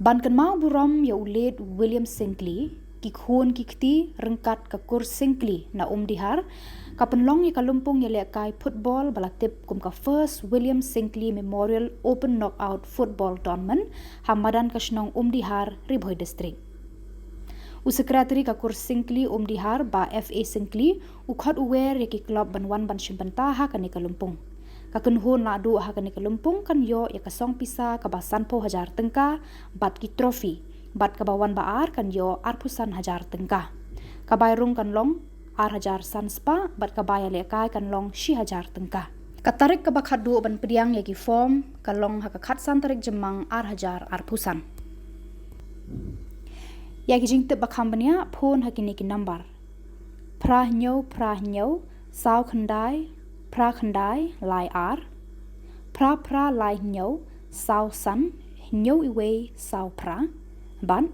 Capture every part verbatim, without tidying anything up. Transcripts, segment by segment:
Ban kynmaw burom ïa u late William Syngkli, ki khun ki kti ryngkat ka kur Syngkli na Umdihar, ka pynlong ïa ka lympung ïalehkai football ba la tip kum ka First William Syngkli Memorial Open Knockout Football Tournament ha madan ka shnong Umdihar, Ri Bhoi District. U Secretary ka kur Syngkli Umdihar, Bah F A Syngkli, u khot u wer ïa ki club ban wan ban shim bynta ha kane ka lympung. Ka kynhun la duh ha kane ka lympung kan ïoh ïa ka song pisa kaba sanphew hajar tyngka, bad ki trophy, bad kaba wan ba ar kan ïoh arphew san hajar tyngka. Ka bai rung kan long ar hajar san spah, bad ka bai ïalehkai kan long shi hajar tyngka. Ka tarik kaba khatduh ban pdiang ïa ki form ka long ha ka khatsan tarik Jymmang ar hajar arphew san. Ïa ki jingtip ba kham bniah, phone ha kine ki number: phra hynñiew phra hynñiew saw khyndai phra khyndai lai ar, phra phra lai hynñiew saw san hynñiew iwei saw phra, bad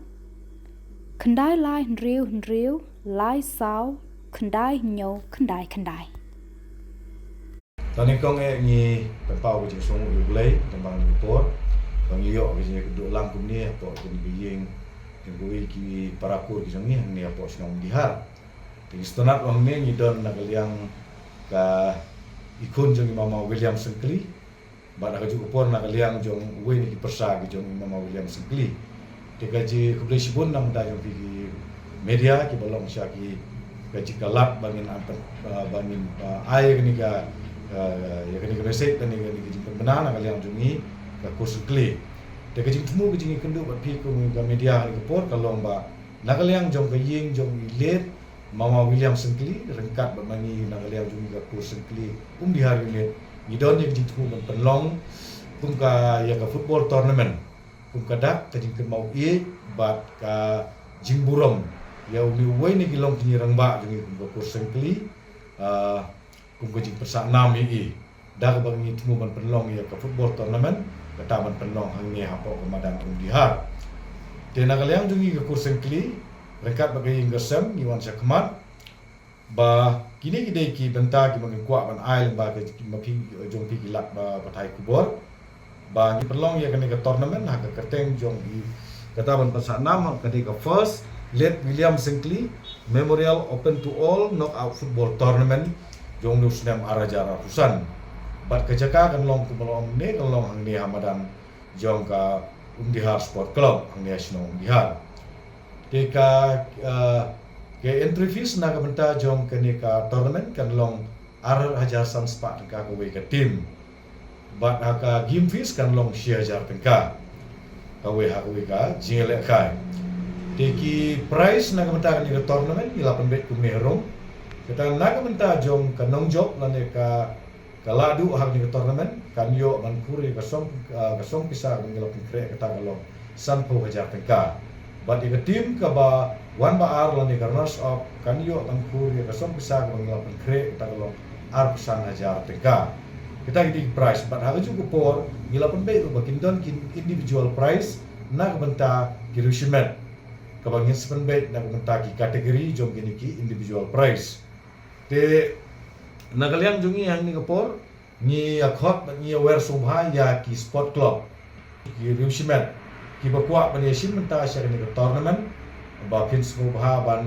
khyndai lai hynriew hynriew lai saw khyndai hynñiew khyndai khyndai. Tang nyngkong eh ngi pynpaw ka jingsngewnguh ïa U Blei tang ba ngi por ba ngi ïoh ka jingïakynduh lang kumne hapoh kane ka ïing jong kawei ki para kur ki jong ngi hangne hapoh shnong Umdihar. Te ngi sngewtynnat ba hangne ngi don na ka liang ka i khun jong i Mama William Syngkli, bad ha kajuh ka por na ka liang jong uwei na ki pyrsa ki jong i Mama William Syngkli. Te ka jingkhublei shibun na ka bynta jong phi ki media kiba long sha ki ka jingkhlad ba ngin am, ah, ba ngin, ah, ai ïa kane ka, ah, ïa kane ka message, kane ka, kane ka jingpynbna na ka liang jong ngi ka kur Syngkli. Te ka jingthmu ka jingïakynduh bad phi kum ka media ha kane ka por ka long ba na ka liang jong ka ïing jong i late Mama William Syngkli, ryngkat bad ma ngi na ka liang jong ngi ka kur Syngkli Umdihar Unit, ngi don ïa ka jingthmu ban pynlong kum ka ïa ka football tournament kum ka dak ka jingkynmaw ïeit bad ka jingburom ïa une uwei na ki longkñi rangbah jong ngi kum ka kur Syngkli, ah, kum ka jingpyrsah nam ïa i da kaba ngi thmu ban pynlong ïa ka football tournament, kata ban pynlong hangne hapoh ka madan Umdihar. Te na ka liang jong ngi ka kur Syngkli ryngkat bad ka ïing ka sem ngi wan shakhmat ba kine ki dei ki bynta kiba ngi kwah ban ai lyngba ka, ma phi, jong phi ki lad ba pathai khubor, ba ngi pynlong ïa kane ka tournament ha ka kyrteng jong i, kata ban pynsah nam ha kane ka First Late William Syngkli Memorial Open to All Knockout Football Tournament jong une u snem ar hajar arphew san. Bad ka jaka kan long kumba long ne, kan long hangne ha madan jong ka Umdihar Sport Club hangne ha shnong Umdihar. Te ka, eh, ka entry fees na ka bynta jong kane ka tournament kan long ar hajar san spah tyngka kawei ka team. Bad ha ka game fees kan long shi hajar tyngka kawei ha kawei ka jingïalehkai. Te ki prize na ka bynta kane ka tournament ngi la pynbeit kumne harum. Kata na ka bynta jong ka nongjop lane ka, ka lahduh ha kane ka tournament kan ïoh ban khur ïa ka song, ah, ka song pisa kaba ngi la pynkhreh, kata ka long sanphew hajar tyngka. Bad ïa ka team kaba wan ba ar lane ka runners up kan ïoh ban khur ïa ka song pisa kaba ngi la pynkhreh, kata ka long arphew san hajar tyngka. Kita ki dei ki prize, bad ha kajuh ka por ngi la pynbeit ruh ba kin don ki individual prize na ka bynta ki riew shimet, kaba ngin sa pynbeit na ka bynta ki category jong kine ki individual prize. Te na ka liang jong ngi hangne ka por ngi ïa khot bad ngi ïa wer sngewbha ïa ki sport club, ki riew shimet kiba kwah ban ïa shim bynta sha kane ka tournament, ba phin sngewbha ban,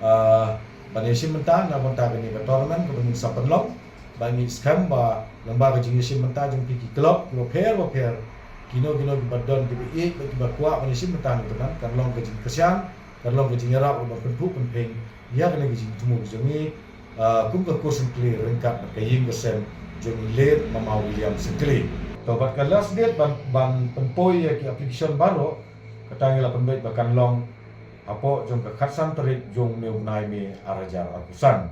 ah, ban ïa shim bynta na ka bynta kane ka tournament kaba ngin sa pynlong. Ba ngi skhem ba lyngba ka jingïa shim bynta jong phi ki club kiba pher ba pher, kino kino kiba don kiba ïeit bad kiba kwah ban ïa shim bynta na ka tournament, kan long ka jingkyrshan, kan long ka jingïarap ban pynphuh pynphieng ïa kane ka jingthmu ka jong ngi, ah, kum ka kur Syngkli ryngkat bad ka ïing ka sem jong i late Mama William Syngkli. To bad ka last date ban, ban pynpoi ïa ki application baroh, kata ngi la pynbeit ba kan long hapoh jong ka khatsan tarik jong une u bnai May ar hajar arphew san.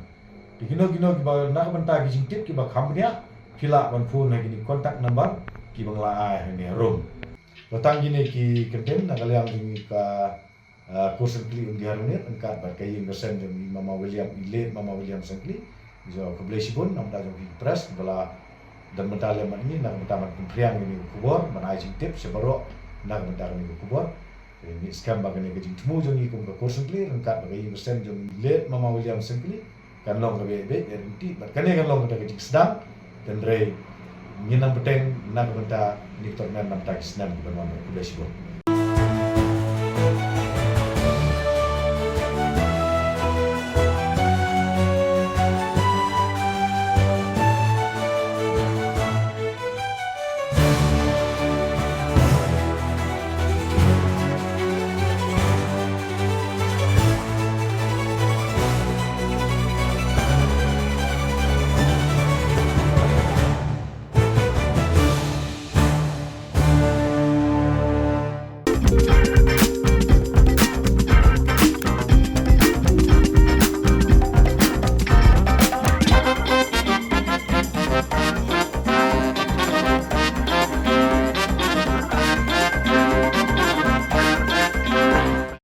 Te kino kino kiba na ka bynta ki jingtip kiba kham bniah, phi lah ban phone ha kine ki contact number kiba nga la ai hangne harum. To tang kine ki kyntien na ka liang jong ngi ka, ah, kur Syngkli Umdihar Unit ryngkat bad ka ïing ka sem jong i Mama William, i late Mama William Syngkli. Ngi ïa khublei shibun na ka bynta jong phi ki press ba la don bynta lem bad ngi na ka bynta ban pynphriang ïa kine ki khubor, ban ai jingtip sha baroh na ka bynta kine ki khubor. Te ngi skhem ba kane ka jingthmu jong ngi kum ka kur Syngkli ryngkat bad ka ïing ka sem jong i late Mama William Syngkli kan long kaba ïaibeit ïaryntih bad kane kan long kata ka jingsdang. Hynrei ngin nang bteng na ka bynta kine ki tournament na ka bynta ki snem kiban wan. Khublei shibun.